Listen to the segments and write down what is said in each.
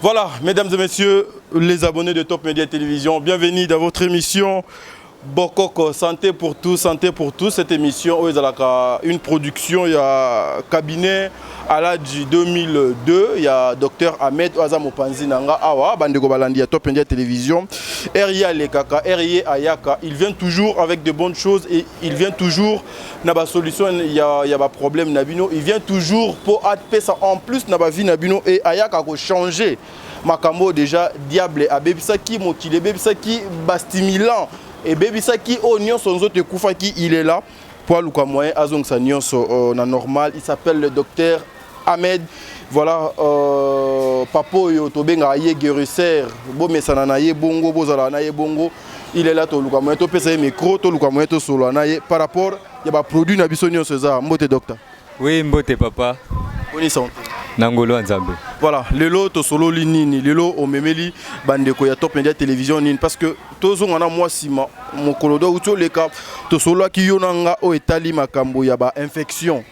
Voilà, mesdames et messieurs, les abonnés de Top Media Télévision, bienvenue dans votre émission Bokoko, santé pour tous, santé pour tous. Cette émission, une production, il y a cabinet à l'âge 2002, il y a docteur Ahmed aza mopanzi na nga awa, bandeko balandi ya Top Media Télévision. RIA lekaka, RIA ayaka, il vient toujours avec de bonnes choses et il vient toujours na ba solution, il y a ba problème na bino, il vient toujours pour apesa en plus na ba vie na bino et ayaka ko changer makambo déjà diable abebisaki mokili, ebebisaki bastimulant, ebebisaki oyo nyonso nzoto ekufaki. Il est là po aluka moyen azongisa nyonso na normal. Il s'appelle le docteur Ahmed. Voilà, papa oyo tobengaka ye guérisseur, bomesana na ye bongo, bozala na ye bongo. Il est là, toluka moyen topesa ye micro, toluka moyen tosolola na ye par rapport ya baproduit na biso nyonso. Eza mbote, docteur. Oui, mbote papa. Boni santé? Na ngolo ya Nzambe. Voilà, lelo tosololi nini? Lelo omemeli bandeko ya Top Media Télévision nini? Parce que tozonga na mwa nsima, mokolo do auti oleka, tosololaki yo na nga oyo etali makambo ya bainfection,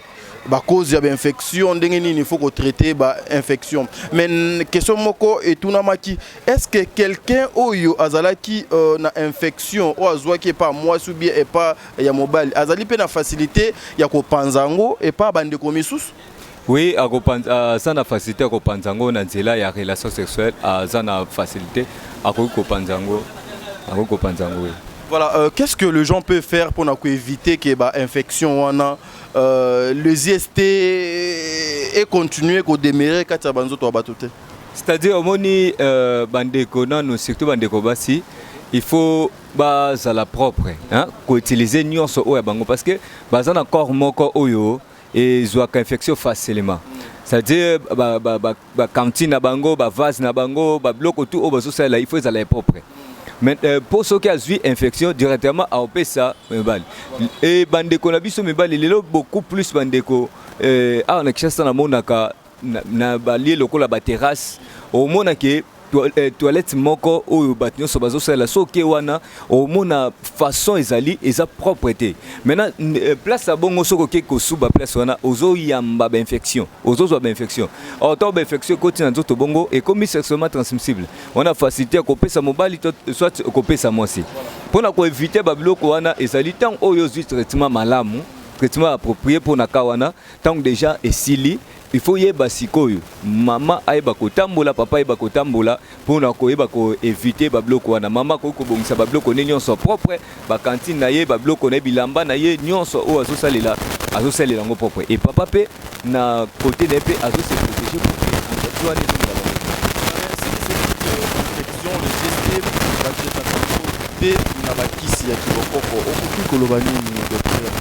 bacause ya bainfection, ndenge nini faut kotraiter bainfection. Mais question moko etunamaki: est ce que quelqu'un oyo azalaki na infection oyo azwaki epa mwasi ou bien epa ya mobali, azali mpe na facilité ya kopanza yango epa bandeko misusu? Oui, aza na facilité ya kopanza yango na nzela ya relation sexuelle. Aza na facilité, akoki kopanza yango, akoki kopanza yango, oui. Voilà, qu'est-ce que les gens peuvent faire pour éviter que ba infection wana, les IST et continuer ko demeurer kati ya banzoto ya bato te? C'est-à-dire omoni, bandeko nano, surtout bandeko basi, il faut bazala propre, hein? Koutiliser nyonso oyo ya bango, parce que baza na corps moko oyo ezwaka infection facilement. C'est-à-dire bacantine na bango, bavase na bango, babiloko tout oyo bazosalela, il faut ezala propre. Mais mpo soki azwi infection directement, aopesa mibali e bandeko na biso mibali. Lelo beaucoup plus bandeko awa na Kinshasa, namonaka na balie lokola baterrasse, omona ke toilette moko oyo bato nyonso bazosalela, soki wana omona façon ezali, eza propre te. Maintenant, place ya bongo, soki oke kosuba place wana, ozoyamba bainfection, ozozwa bainfection. Or ntango bainfection ekoti na nzoto bongo, ekomi sexuellement transmissible. Wana facilité ya kopesa mobali to soit kopesa mwasi. Mpona koéviter babiloko wana, ezali ntango oyo ozwi traitement malamu, traitement approprié mpona ka wana. Ntango déjà esili, il faut yeba sikoyo mama ayeba kotambola, papa ayeba kotambola mpona koyeba koéviter babiloko wana. Mama akoki kobongisa babiloko ne nyonso propre, bacantine na ye, babiloko na ye, bilamba na ye nyonso oyo azosalela, azosalela yango propre. E papa mpe na côté na ye mpe azose protéger pour que infection wana ezongela bango. Infection, les IST batraitaka yango te na bakisi ya kibokoko. Okoki koloba nini, docteur?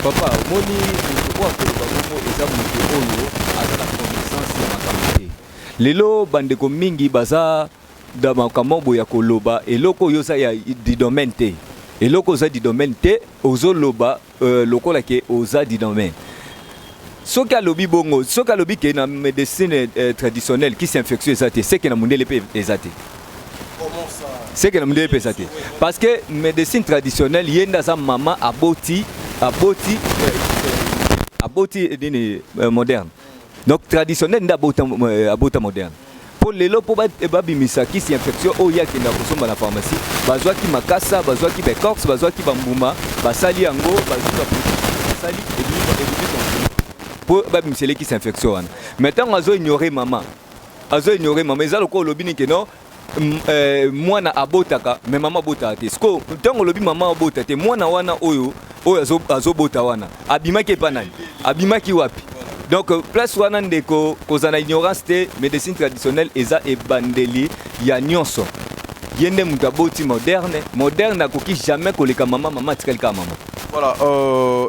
Papa, omoni, moto oyo akoloba bongo eza moto oyo aza na connaissance ya makambo te. Lelo bandeko mingi baza na makambo boye ya koloba eloko oyo oza ya du domaine te. Eloko oza du domaine te, ozoloba lokola ke oza du domaine. Soki alobi bongo, soki alobi ke na médecine traditionnelle kisi infection eza te, seke na mondele mpe eza te. Comment ça? Seke na mondele mpe eza te, parce que médecine traditionnelle, ye nde aza mama aboti nini, moderne. Donc traditionnel nde abota moderne. Mpo lelo, mpo babimisa kisi infection oyo akenda kosomba na pharmacie, bazwaki makasa, bazwaki baécorce, bazwaki bambuma, basali yango, bazwi baproduit, basali, ebimi comprimé mpo babimisela kisi infection wana. Mais ntango azo ignore mama, azo ignore mama, eza lokola olobi nini ke non, mwana abotaka mais mama abotaka te. Siko ntango olobi mama abota te, mwana wana oyo azobota wana abimaki epa nani? Abimaki wapi? Donc place wana, ndeko, kozala na ignorance te. Médecine traditionnelle eza ebandeli ya nyonso. Ye nde moto aboti moderne. Moderne akoki jamais koleka mama. Mama atikali kaka mama. Voilà,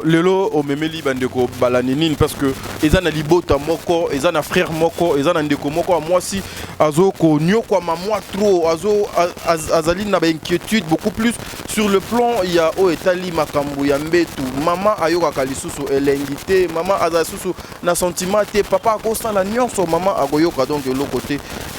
lelo omemeli bandeko balani nini? Parce que eza na libota moko, eza na frère moko, eza na ndeko moko ya mwasi azo konyokwama mwa trop, azo azali na bainquiétude beaucoup plus sur le plan ya oyo etali makambo ya mbetu. Mama ayokaka lisusu elengi te, mama azala lisusu na sentiment te. Papa akosala nyonso, mama akoyoka donc eloko te.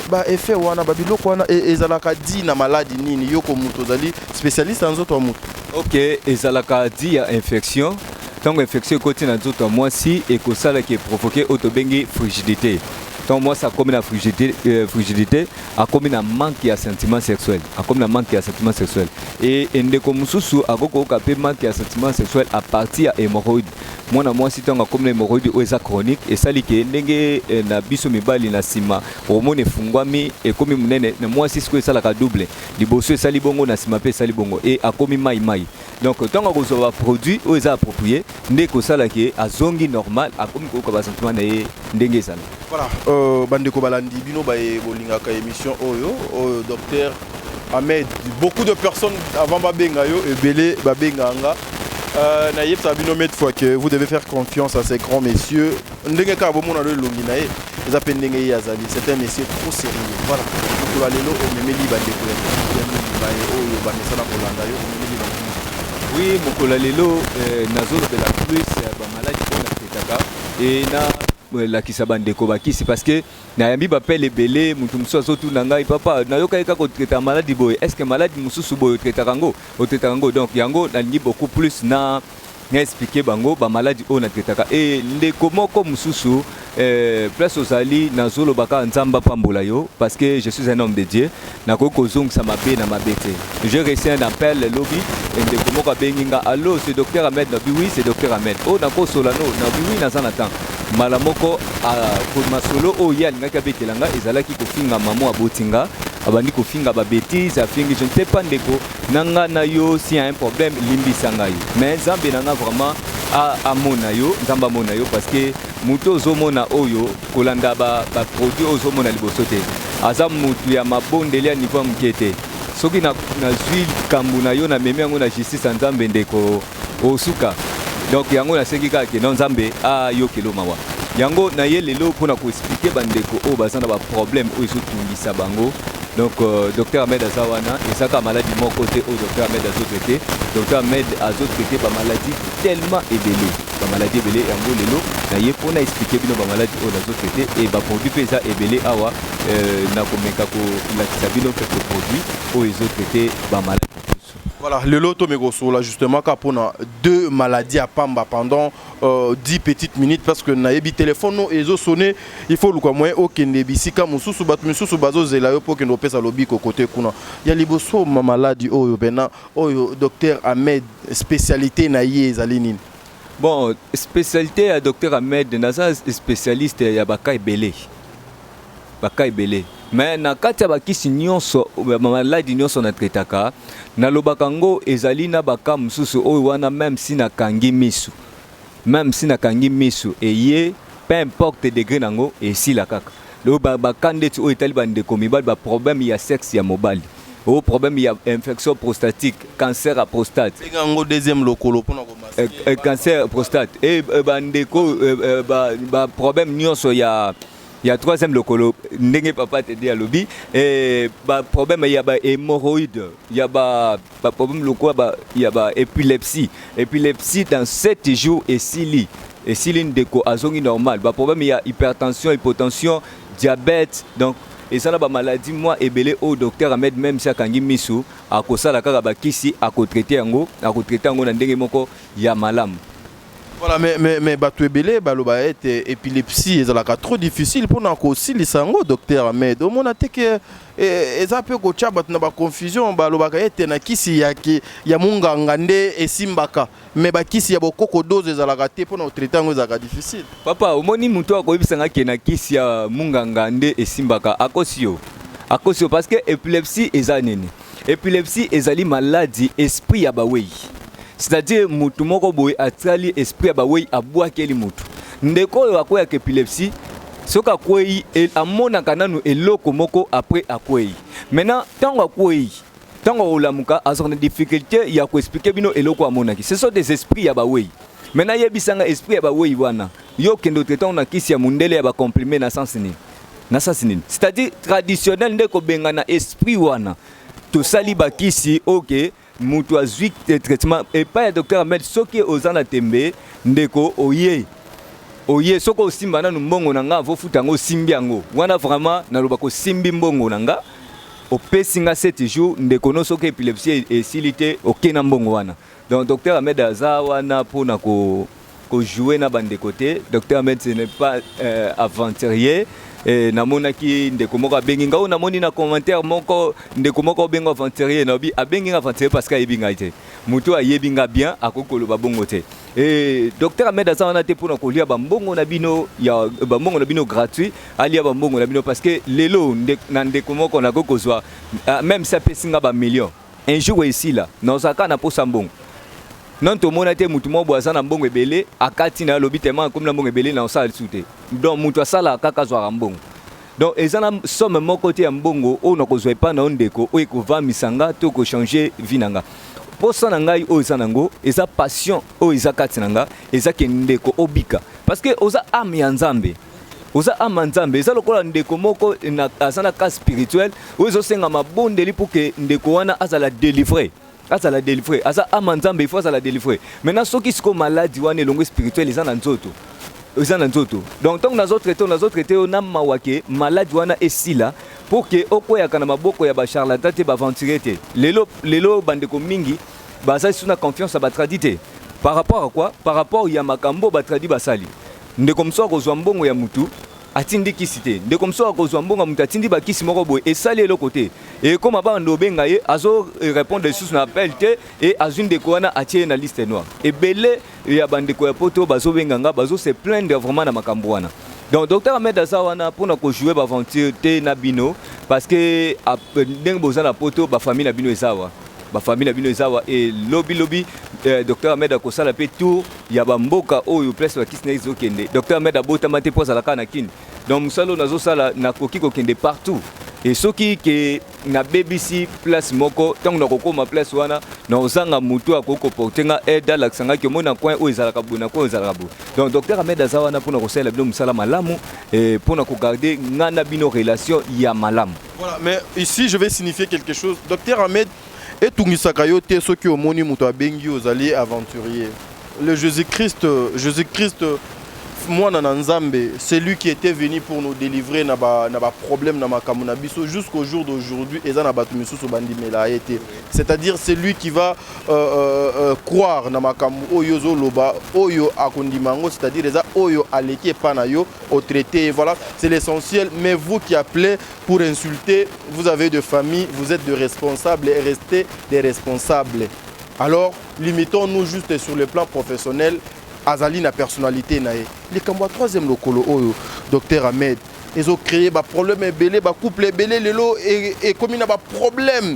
Baeffet wana, babiloko wana ezalaka di na maladi nini? Yoko moto ozali spécialiste ya nzoto ya moto. Ok, ezalaka di ya infection. Ntango infection ekoti na nzoto ya mwasi, ekosalaka eprovoquer oyo tobengi frigidité. Ntango mwasi akomi na frigidité, frigidité, akomi na manque ya sentiment sexuel, akomi na manque ya sentiment sexuel. E ndeko mosusu akoki koyoka mpe manque ya sentiment sexuel à partir ya hémorroïde. Mwana mwasi, ntango akomi na hémorroïde oyo eza chronique, esali ke ndenge na biso mibali na nsima omoni efungwami, ekomi monene, na mwasi sikoyo esalaka double: liboso esali bongo, na nsima mpe esali bongo, e akomi mai mai. Donc ntango akozwa baproduit oyo eza approprié, nde kosala ke azongi normal, akomi koyoka basentiment na ye ndenge ezala. Voilà, bandeko balandi bino baye bolingaka émission oyo docteur Ahmed, beaucoup de personnes avant babenga yo, ebele babenga nga. Nayebisaka bino maintes fois que vous devez faire confiance à ces grands messieurs. Ndenge kaka bomona lo elongi na ye, eza mpe ndenge ye azali. C'est un monsieur trop sérieux. Voilà, mokolo ya lelo omemeli bandeko ya nini, baye oyo bamesana kolanda yo, omemeli bango? Oui, mokolo ya lelo nazolobela plus ya bamaladi oyo natraitaka e na lakisa bandeko bakisi, parce que nayambi baappels ebele. Moto mosusu azotuna ngai: "Papa, nayokaki kaka otraitaka maladi boye, est ce que maladi mosusu boye otraitaka yango, otraitaka yango?" Donc yango nalingi beaucoup plus na expliquer bango bamaladi oyo natraitaka. E ndeko moko mosusu, place ozali, nazoloba kaka Nzambe apambola yo, parce que je suis un homme de Dieu, nakoki kozongisa mabe na mabe te. J'ai reçu un appel lobi, ndeko moko abengi nga: "Allo, c'est docteur Ahmed?" Nabi: "Oui, c'est docteur Ahmed." "Oyo nakosola no?" Nabi: "Oui, naza na temps." Mbala moko masolo oyo ye alingaki abetela nga ezalaki kofinga mamo aboti nga. Abandi kofinga babêtises, afingi, je ne sais pas. Ndeko na nga na yo, si y a un problème, limbisa ngai, mais Nzambe na nga vraiment amona yo, Nzambe amona yo, parce que moto ozomona oyo kolanda baproduit oyo ozomona liboso te, aza motu ya mabondeli ya niveau ya moke te. Soki nazwi likambo na yo, namemi yango na justice ya Nzambe, ndeko, osuka. Donc yango nasengi kaka ke no Nzambe ayokelo mawa. Yango naye lelo mpona koexpliquer bandeko oyo baza na baproblème oyo ezotungisa bango. Donc docteur Ahmed aza wana. Eza kaka maladi moko te oyo docteur Ahmed azotraite. Docteur Ahmed azotraite bamaladi tellement ebele, bamaladi ebele. Yango lelo naye mpona expliquer bino bamaladi oyo nazotraite e baproduit mpe eza ebele awa. Nakomeka kolakisa bino quelques produits oyo ezotraite bamaladi mosusu. Voilà, lelo tomekosola justement kaka mpona deux maladies à pamba pendant 10 petites minutes, parce que nayebi téléphone no ezosonne, il faut luka moyen okende bisika mosusu, bato misusu bazozela yo mpo okende opesa lobiko kote kuna. Ya liboso, ma maladi oyo mpena oyo docteur Ahmed spécialité na ye ezali nini? Bon, spécialité ya docteur Ahmed, naza spécialiste ya baka ebele, baka ebele, mais na kati ya bakisi nyonso, bamaladi nyonso natraitaka, nalobaka yango, ezali na baka mosusu oyo wana, même si nakangi misu, même si nakangi misu eye, peu importe degré nango, esila kaka. Lelo baka ndeti oyo etali bandeko mibali, baproblème ya sexe ya mobali, oyo problème ya infection prostatique, cancer ya prostate. Benga yango deuxième lokolo mpona Cancer prostate e bandeko, baproblème nyonso ya troisième lokolo, ndenge papa Tede alobi, baproblème ya bahémorroïde, ya baproblème lokola ya baépilepsie. Épilepsie, dans 7 jours esili, esili, ndeko azongi normal. Baproblème ya hypertension, hypotension, diabète. Donc eza na bamaladi mwa ebele oyo docteur Ahmed, même si akangi misu, akosala kaka bakisi, akotraite yango, akotraite yango na ndenge moko ya malamu. Voilà, mais bato ebele baloba ete épilepsie ezalaka trop difficile mpona kosilisa yango. Docteur Ahmed, omona te ke eza mpe kotia bato na baconfusion? Balobaka ete na kisi ya munganga nde esimbaka, mais bakisi ya bokoko dose ezalaka te, mpona kotraite yango ezalaka difficile. Papa, omoni, motu akoyebisanga ke na kisi ya munganga nde esimbaka, akosi yo, akosi yo, parce que épilepsie eza nini? Épilepsie ezali maladi esprit ya bawei, c'est-à-dire motu moko boye atiali esprit ya bawei, abwakeli motu. Ndeko oyo akweyaka épilepsie, soki akwei, amonaka nanu eloko moko, après akwei. Maintenant ntango akwei, ntango akolamuka, azwaka na difficulté ya koexpliquer bino eloko amonaki. Ce sont des esprits ya bawei. Maintenant yebisanga, esprit ya bawei wana, yo okende otraite na kisi ya mondele ya bacomprimé na sens nini? Na sens nini? C'est-à-dire traditionnel nde kobengana esprit wana. Tosali bakisi oke moto azwi traitement epai ya docteur Ahmed. Soki oza na tembe, ndeko, oye, oye. Soki osimba nanu mbongo na nga, vofuta yango, osimbi yango wana, vraiment naloba kosimbi mbongo na nga, opesi nga 7 jours, ndeko no, soki épilepsie esili te, oke na mbongo wana. Donc docteur Ahmed aza wana mpona kojouer na bandeko te. Docteur Ahmed, ce n'est pas aventurier. Namonaki ndeko moko abengi ngai oyo, namoni na commentaire moko, ndeko moko obenga aventurier. Nabi abengi nga aventurier parce que ayebi ngai te. Moto ayebi nga bien akoki koloba bongo te. E docteur Ahmed aza wana te mpona kolia bambongo na bino, ya bambongo na bino gratuit, alia bambongo na bino, parce que lelo na ndeko moko nakoki kozwa, même si apesi nga bamillion, un jour esila, nazala kaka na posa mbongo. Non, tomona te mutu moko boye aza na mbongo ebele, akati na alobi tellement akomi na mbongo ebele, na osala lisusu te. Donc mutu asalaka kaka azwaka mbongo. Donc eza na somme moko te ya mbongo oyo nakozwa epai na yo, ndeko, oyo ekovamisa nga to ekochange vie na nga. Posa na ngai oyo eza nango, eza passion oyo eza kati na nga, eza ke ndeko obika, parce que oza âme ya Nzambe, oza âme ya Nzambe. Eza lokola ndeko moko aza na cas spirituel oyo ezosenga mabondeli pour ke ndeko wana azala délivré, azala délivré. Aza âme ya Nzambe, il faut azala délivré. Maintenant, soki sikoyo maladie wana elongo spirituel eza na nzoto, eza na nzoto, donc ntango nazotraite oyo, nazotraite oyo na mawa ke maladie wana esila, pour ke okweyaka na maboko ya bacharlatan te, baaventurier te. Lelo, lelo bandeko mingi baza lisusu na confiance ya batradi te. Par rapport à quoi? Par rapport ya makambo batradi basali. Ndeko mosusu akozwa mbongo ya mutu, atindi kisi te. Ndeko mosusu akozwa mbongo ya mutu, atindi bakisi moko boye, esali eloko te. Ekóma bando obenga ye, azo répondre lisusu na appel te. E azwi ndeko wana, atie ye na liste noire. Ebele ya bandeko ya poto bazobenga nga, bazo se plaindre vraiment na makambo wana. Donc docteur Ahmed aza wana mpona kojouer baaventure te na bino, parce que ndenge boza na poto, bafamille na bino eza awa, bafamille na bino eza awa. E lobi lobi docteur Ahmed akosala mpe tour ya bamboka oyo place bakisi na ezokende. Docteur Ahmed abotama te mpo azalaka na Kini. Donc mosala oyo nazosala, nakoki kokende partout. E soki ke nabebisi place moko, ntango nakokóma place wana, nakozanga motu akoki koporte nga aide, alakisa ngaki omoi na coin oyo ezalaka boye, na coin oyo ezalaka boye. Donc docteur Ahmed aza wana mpona kosalela bino mosala malamu, mpona kogarde nga na bino relation ya malamu. Voilà, mais ici je vais signifier quelque chose. Docteur Ahmed, etungisaka yo te soki omoni moto abengi ozali aventurier? Le Jésus-Christ, Jésus-Christ mwana na Nzambe, c'est lui qui était venu pour nous délivrer na ba na ba problème, na makambo na biso. Jusqu'au jour d'aujourd'hui, eza na bato misusu bandimela ye te. C'est-à-dire, c'est lui qui va croire na makambo oyo ozoloba, oyo akondima yango, c'est-à-dire eza oyo aleki epa na yo otraité. Voilà, c'est l'essentiel. Mais vous qui appelez pour insulter, vous avez de famille, vous êtes de responsables et restez des responsables. Alors limitons-nous juste sur le plan professionnel. Azali na personnalité na ye. Likambo ya troisième lokolo oyo, docteur Ahmed, ezocréer baproblème ebele, bacouple ebele lelo ekomi na baproblème.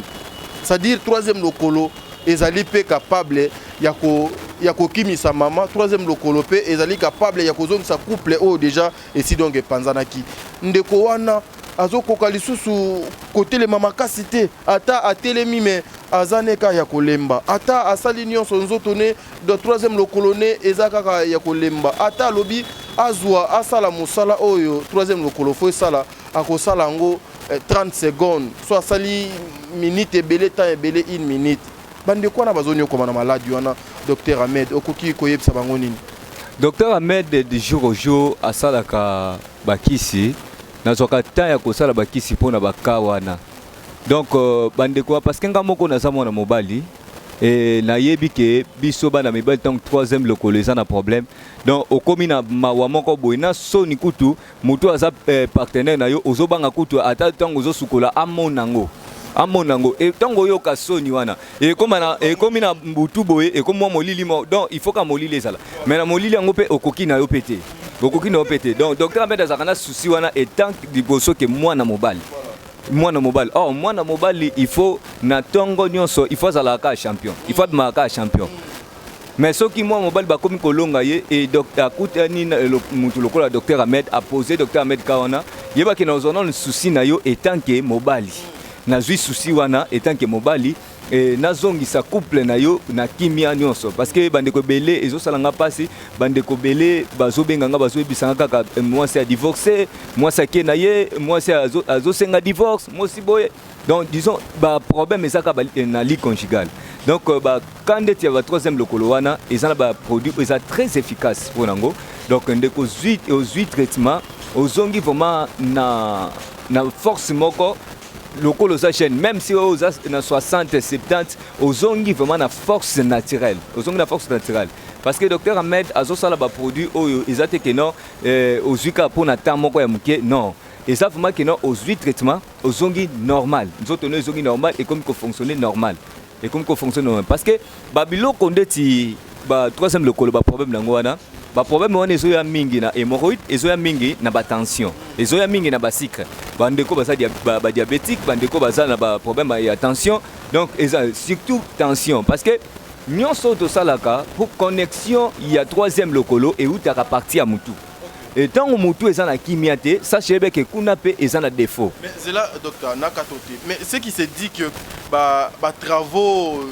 C'est-à-dire, troisième lokolo ezali mpe capable ya kokimisa mama. Troisième lokolo mpe ezali capable ya kozongisa couple oyo déjà esi donc epanzanaki. Ndeko wana azokoka lisusu kotelema makasi te. Ata atelemi, me aza ne kaka ya kolemba. Ata asali nyonso, nzoto ne de troisième lokolo ne eza kaka ya kolemba. Ata alobi azwa asala mosala oyo troisième lokolo fo esala, akosala yango 30 secondes, so asali minute ebele, temps ebele, une minute. Bandeko wana bazonyokoma na maladie wana, docteur Ahmed, okoki koyebisa bango nini? Docteur Ahmed, de jour au jour asalaka bakisi. Nazwaka temps ya kosala bakisi mpona baka wana. Donc bandeko, parce que nga moko naza mwana mobali e nayebi ke biso bana mibali, ntango troisième lokolo eza na problème, donc okomi na mawa moko boye, na soni kutu. Motu aza partenaire na yo, ozobanga kutu ata ntango ozosukola amona yango, amona yango. E ntango oyoka soni wana, ekomi na butu boye, ekomi mwa molili mo. Donc il faut ka molili ezala, mais na molili yango mpe okoki na yo mpe te, okoki na yo mpe te. Donc docteur Ahmed azalaka na souci wana etant liboso ke mwana mobali, mwana mobali. Or mwana mobali, il faut na ntongo nyonso, il faut azalaka kaka champion, il faut abimaka kaka champion. Mais soki mwana mobali bakomi kolonga ye e akutani mutu lokola docteur Ahmed, apose docteur Ahmed ka wana, yebaki na ozwa nano souci na yo etant ke mobali. Nazwi souci wana etant ke mobali nazongisa couple na yo na kimia nyonso, parce que bandeko ebele ezosala nga mpasi. Bandeko ebele bazobenga nga, bazoyebisa nga kaka mwasi adivorce, mwasi ake na ye, mwasi azosenga divorce, mwasi boye. Donc disons baproblème eza kaka na lit conjugal. Donc baka ndeti ya ba troisième lokolo wana, eza na baproduit oyo eza très efficace mpo nango. Donc ndeko, ozwi traitement, ozongi vraiment na force moko lokola oza jeune. Même si oyo oza na 60, 70, ozongi vraiment na force naturelle, ozongi na force naturelle, parce que docteur Ahmed azosala baproduit oyo eza te ke non, ozwi kaka mpo na temps moko ya moke. Non. Eza vraiment que non, ozwi traitement, ozongi normal, nzoto no ezongi normal, ekomi kofonctionner normal, ekomi kofonctionner normal. Parce que babiloko ndeti ba troisième lokolo, baproblème nango wana, baproblème wana ezoya mingi na hémorroïde, ezoya mingi na batension, ezoya mingi na basucre. Bandeko baza badiabétique, bandeko baza na baproblème ya tension. Donc eza surtout tension, parce que nyonso oyo tosalaka pour connexion ya troisième lokolo eutaka partie ya mutu. E ntango mutu eza na kimia te, sachez bien que kuna mpe eza na défaut. Mais c'est là, docteur nakato te, mais ce qui se dit que ba travaux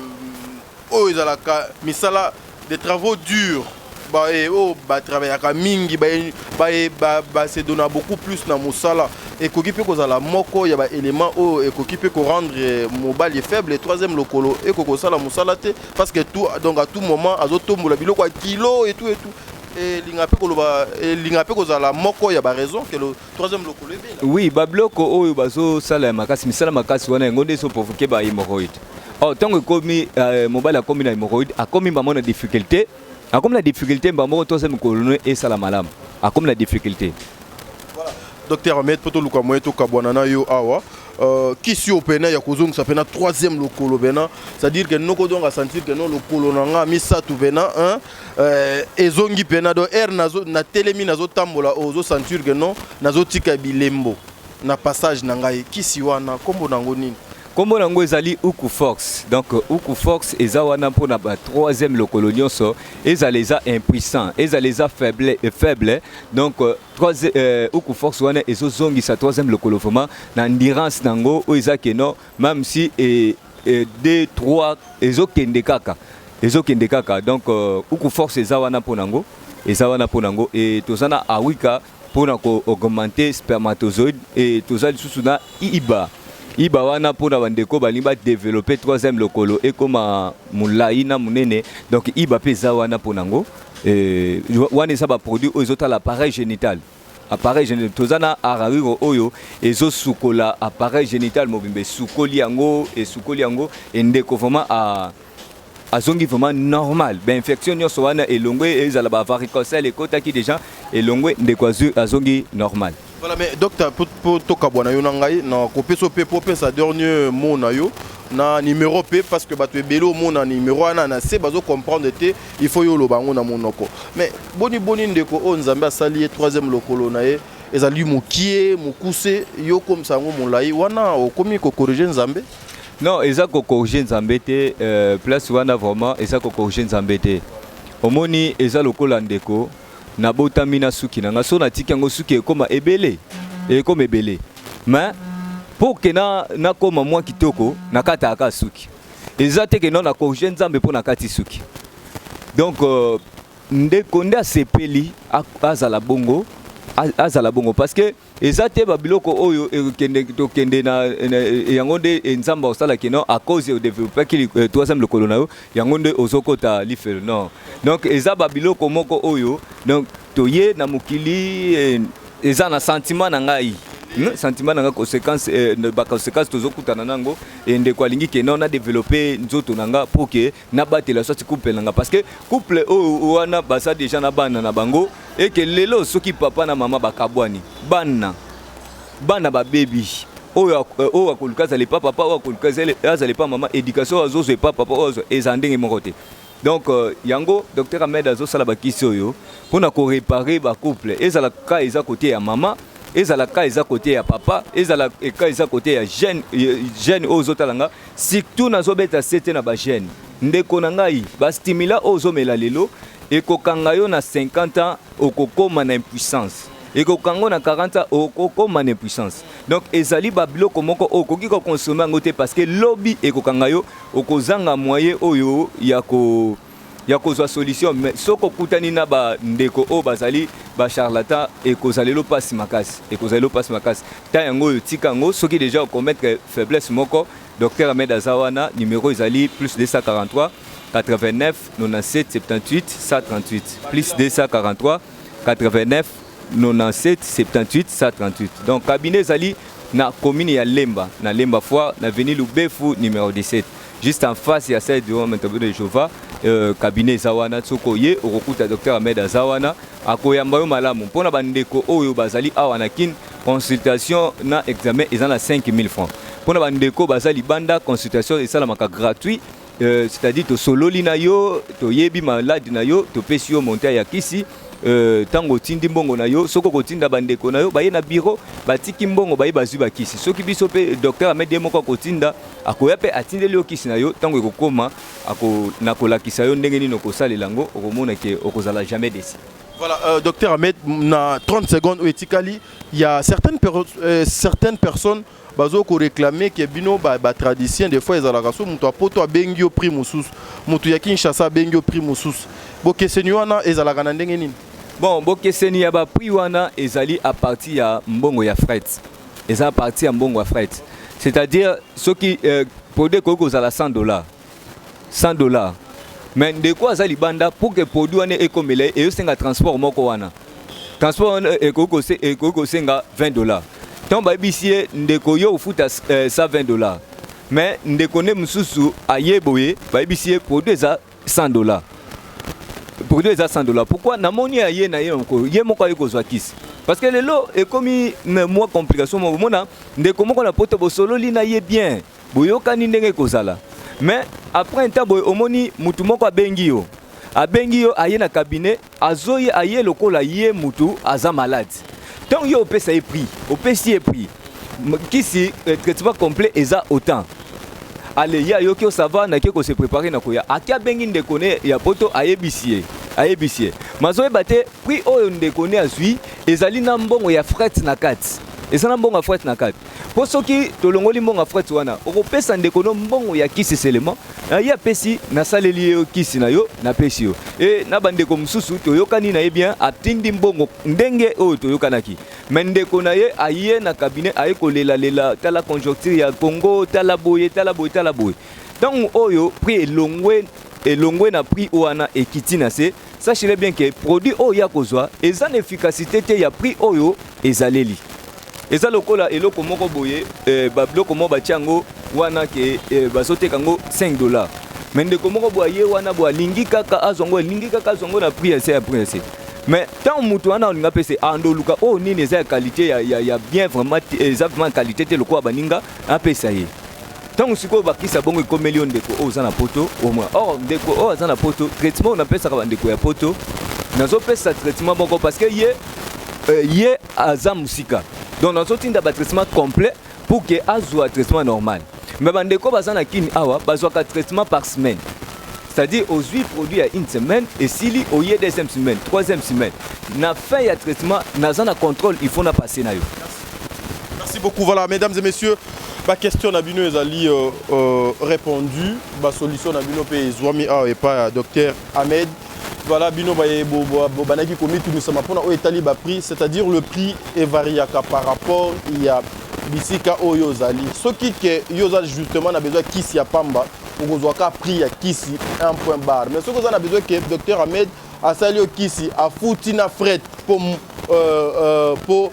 oyo ezalaka misala, des travaux durs, oyo batravaillaka mingi, base donna beaucoup plus na mosala, ekoki mpe kozala moko ya baélément oyo ekoki mpe korendre mobali faible, troisième lokolo ekoki kosala mosala te, parce que tout, donc à tout moment azotombola biloko ya kilo et tout et tout. Elinga mpe koloba, elinga mpe kozala moko ya baraison que le troisième lokolo ebela. Oui, babiloko oyo bazosala ya makasi, misala makasi wana, yango nde ezoprovoquer bahémorroïde. Or ntango ekomi, mobali akomi na hémorroïde, akomi bango na difficulté, akomi na difficulté mba moko troisième lokolo esala malamu, akomi na difficulté. Voilà, docteur Ahmed, mpo toluka moye tokabwana na yo awa, kisi oyo pena ya kozongisa pena troisième lokolo pena, c'est-à-dire que noko donc asentir que no lokolo na nga misato pena ezongi pena, donc aire natelemi, nazotambola, ozosentir que non, nazotika bilembo na passage na ngai, kisi wana nkombo nango nini? Nkombo nango ezali Uku Force. Donc Uku Force eza wana mpona ba troisième lokolo nyonso, ezala eza impuissant, ezala eza faible, faible. Donc Uku Force wana ezozongisa troisième lokolo vraiment na endurance nango oyo eza que non, même si 2 3 ezokende kaka, ezokende kaka. Donc Uku Force eza wana mpo nango, eza wana mpo nango. E toza na awika mpona koaugmenter spermatozoïde. E toza lisusu na iba. Iba wana mpona bandeko balingi badévelopper troisième lokolo ekóma molai na monene. Donc iba mpe eza wana mpo nango. Wana eza baproduit oyo ezotala appareil génital. Appareil génital, toza na arariro oyo ezosukola appareil génital mobimba, esukoli yango, esukoli yango. Endeko vraiment azongi vraiment normal, bainfection nyonso wana elongwe, ezala bavaricocèle ekotaki déjà, elongwe, ndeko azongi normal. Voilà, mais docteur, po tokabwana yo na ngai, na kopesa mpe po opesa dernier mot na yo na numéro mpe, parce que bato ebele omona numéro wana na se bazocomprendre te, il faut yo oloba yango na monoko. Mais boni boni ndeko oyo Nzambe asali ye troisième lokolo na ye ezali mokie, mokuse, yo komisa yango molai, wana okomi kocorriger Nzambe? Non, eza kocorriger Nzambe te. Place wana vraiment eza kocorriger Nzambe te. Omoni, eza lokola ndeko nabotami na suki na nga, so natiki yango, suki ekóma ebele, ekóma ebele. Mais mpo que nakóma mwa kitoko, nakataka suki. Eza te que non, nacorriger Nzambe mpo nakati suki. Donc ndeko nde asepeli, azala bongo, azala bongo, parce que eza te babiloko oyo ekende tokende na yango nde Nzambe akosalaki. Non, à cause odéveloppaki troisième lokolo na yo, yango nde ozokota lifelo. Non. Donc eza babiloko moko oyo donc toye na mokili, eza na sentiment na ngai, sentiment na ngai, conséquence, baconséquence tozokutana nango. Ndeko alingi que non, nadévelopper nzoto na nga pour que nabatela soit couple na nga, parce que couple oyo wana baza déjà na bana na bango, eke lelo soki papa na mama bakabwani, bana babebi. Oyo oyo akoluka azala epa papa, oyo akoluka azala epa mama, éducation oyo azozwa epa papa, oyo azwa eza ndenge moko te. Donc yango docteur Ahmed azosala bakisi oyo mpona koréparer bacouple, ezala ka eza côté ya mama, ezala ka eza côté ya papa, ezala ka eza côté ya jeune. Jeune oyo ozotala nga, surtout nazobeta se te na bajeune. Ndeko na ngai, bastimulant oyo ozomela lelo ekokanga yo na 50 ans, okokóma na impuissance. Ekokanga na 40 ans, okokóma na impuissance. Donc ezali babiloko moko oyo okoki koconsommer yango te, parce que lobi ekokanga yo, okozanga moyen oyo ya kozwa solution. Mais soki okutani na bandeko oyo bazali bacharlatan, ekozala elo mpasi makasi, ekozala elo mpasi makasi. Ta yango oyo, tika yango. Soki déjà okommettre faiblesse moko, docteur Ahmed aza wana. Numéro ezali plus 243 89 97 78 138, plus 243 89 97 78 138. Donc cabinet ezali na commune ya Lemba, na Lemba Foire, na avenue Lubefu numéro 17, juste en face ya salle de Jova. Cabinet eza wana. Soki oye, okokuta docteur Ahmed aza wana, akoyamba yo malamu. Mpona bandeko oyo bazali awa na Kine, Consultation na examen eza na 5000 francs. Mpona bandeko baza libanda, consultation esalamaka gratuit, c'est-à-dire tosololi na yo, toyebi maladi na yo, topesi yo montant ya kisi. Ntango otindi mbongo na yo, soki okotinda bandeko na yo baye na bureau, batiki mbongo, baye bazwi bakisi. Soki biso mpe, docteur Ahmed ye moko akotinda, akoya mpe atindeli yo kisi na yo. Ntango ekokóma, nakolakisa yo ndenge nini okosalela yango, okomona ke okozala jamais déçu. Voilà, docteur Ahmed, na 30 secondes oyo etikali, il y a certaines personnes bazo ko réclamer ke bino ba tradition, des fois ezalaka so moto apoto abengi yo prix mosusu, moto ya Kinshasa abengi yo prix mosusu. Bokeseni wana ezalaka na ndenge nini? Bon, bokeseni ya baprix wana ezali à partir ya mbongo ya fret. Eza à partir ya mbongo ya fret, c'est-à-dire soki produit ekoki kozala 100 $, 100 $, mais ndeko aza libanda, pour que produit wana ekomela ye, eyosenga transport moko wana. Transport wana ekoki kosenga 20 $. Ntango bayebisi ye, ndeko, yo ofuta 120 $, mais ndeko nde mosusu aye boye, bayebisi ye produit eza 100 $, produit eza 100 $. Pourquoi? Namoni aye na ye moko, ye moko aye kozwa kisi, parce que lelo ekomi mwa complication moko. Omona ndeko moko na poto, bosololi na ye bien, boyokani ndenge ekozala, mais après ntan boye omoni mutu moko abengi yo, abengi yo, aye na cabinet, azoye, aye lokola ye mutu aza malade. Ntango yo opesa ye prix, opesi ye prix kisi, traitement complet eza autant. Ale, ye ayoki yo, ça va, nake kose préparer na koya. Aki abengi ndeko ne ya poto, ayebisi ye, ayebisi ye, mazoyeba te prix oyo ndeko ne azwi ezali na mbongo ya fret na kati, eza na mbongo ya fret na kati. Mpo soki tolongoli mbongo ya fret wana, okopesa ndeko no mbongo ya kisi seulement. Ye apesi, nasaleli yo kisi na yo, napesi yo. E na bandeko mosusu toyokani na ye bien, atindi mbongo ndenge oyo toyokanaki, mais ndeko na ye aye na cabinet, aye kolelalela: tala conjoncture ya Congo, tala boye, tala boye, tala boye. Ntango oyo prix elongwe, elongwe na prix wana, ekiti na se. Sachez bien que produit oyo ya kozwa eza na efficacité te ya prix oyo ezaleli. Eza lokola eloko moko boye, babiloko moko batia yango wana ke bazoteka yango 5 $, mais ndeko moko boye aye wana boye, alingi kaka azwa yango, alingi kaka azwa yango na prix ya se, ya prix ya se. Mais ntango moto wana alinga apesa, andoluka oyo nini eza ya qualité ya bien vraiment, eza vraiment qualité te lokola baninga apesa ye. Ntango sikoyo bakisa bongo ekomeli yo, ndeko oyo oza na poto omoi. Or ndeko oyo aza na poto, traitement oyo napesaka bandeko ya poto, nazopesa traitement moko parce que ye aza mosika, donc nazotinda batraitement complet pour ke azwa traitement normal. Mais bandeko baza na Kini awa bazwaka traitement par semaine, c'est-à-dire ozwi produit ya une semaine, esili, oye deuxième semaine, troisième semaine. Na fin ya traitement naza na contrôle, il faut na passer na yo. Merci beaucoup. Voilà, mesdames et messieurs, ma question na bino ezali répondu, ba solution na bino pe ezwami awa epai ya docteur Ahmed. Voilà, bino banaki komitunisama mpona oyo etali baprix, c'est-à-dire le prix evariaka par rapport ya bisika oyo ozali. Soki ke yo oza justement na besoin kisi ya pamba, okozwaka prix ya kisi, un point barre. Mais soki oza na besoin ke docteur Ahmed asali yo kisi, afuti na fret mpo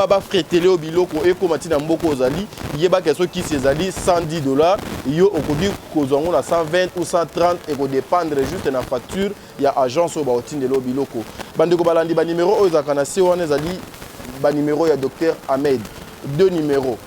bafretele yo biloko ekóma ntina mboka ozali, yebaka soki kisi ezali 110 $, yo okoki kozwa yango na 120 ou 130, ekodépendre juste na facture ya agence oyo baotindela yo biloko. Bandeko balandi, banimero oyo ezalaka na se wana ezali banimero ya docteur Ahmed. Deux numéros: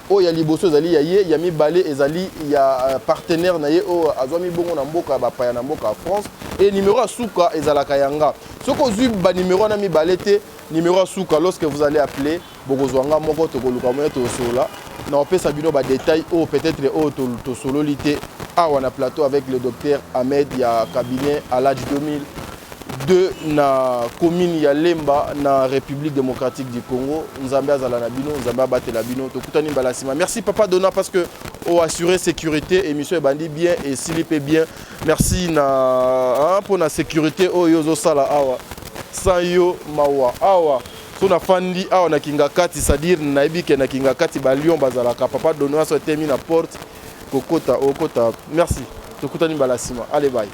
oyo ya liboso ezali ya ye, ya mibale ezali ya partenaire na ye oyo azwami bongo na mboka ya bapaya, na mboka ya France. E numéro ya suka ezalaka ya nga. Soki ozwi banimero wana mibale te, numéro ya suka, lorsque vous allez appeler, bokozwa nga moko, tokoluka moye tosolola na opesa bino badétail oyo peut-être oyo tosololi te awa na plateau avec le docteur Ahmed ya cabinet à l'âge 2002 na commune ya Lemba, na République démocratique du Congo. Nzambe azala na bino, Nzambe abatela bino. Tokutani mbala nsima. Merci papa Dona, parce que oassurer sécurité, émission ebandi bien, esili mpe bien. Merci na mpo na sécurité oyo ozosala awa. Sans yo, mawa. Awa so nafandi awa na Kingakati, c'est-à-dire nayebi ke na Kingakati balion bazalaka. Papa Dona so etemi na porte, kokota okota. Merci, tokutani mbala nsima. Allez, bye.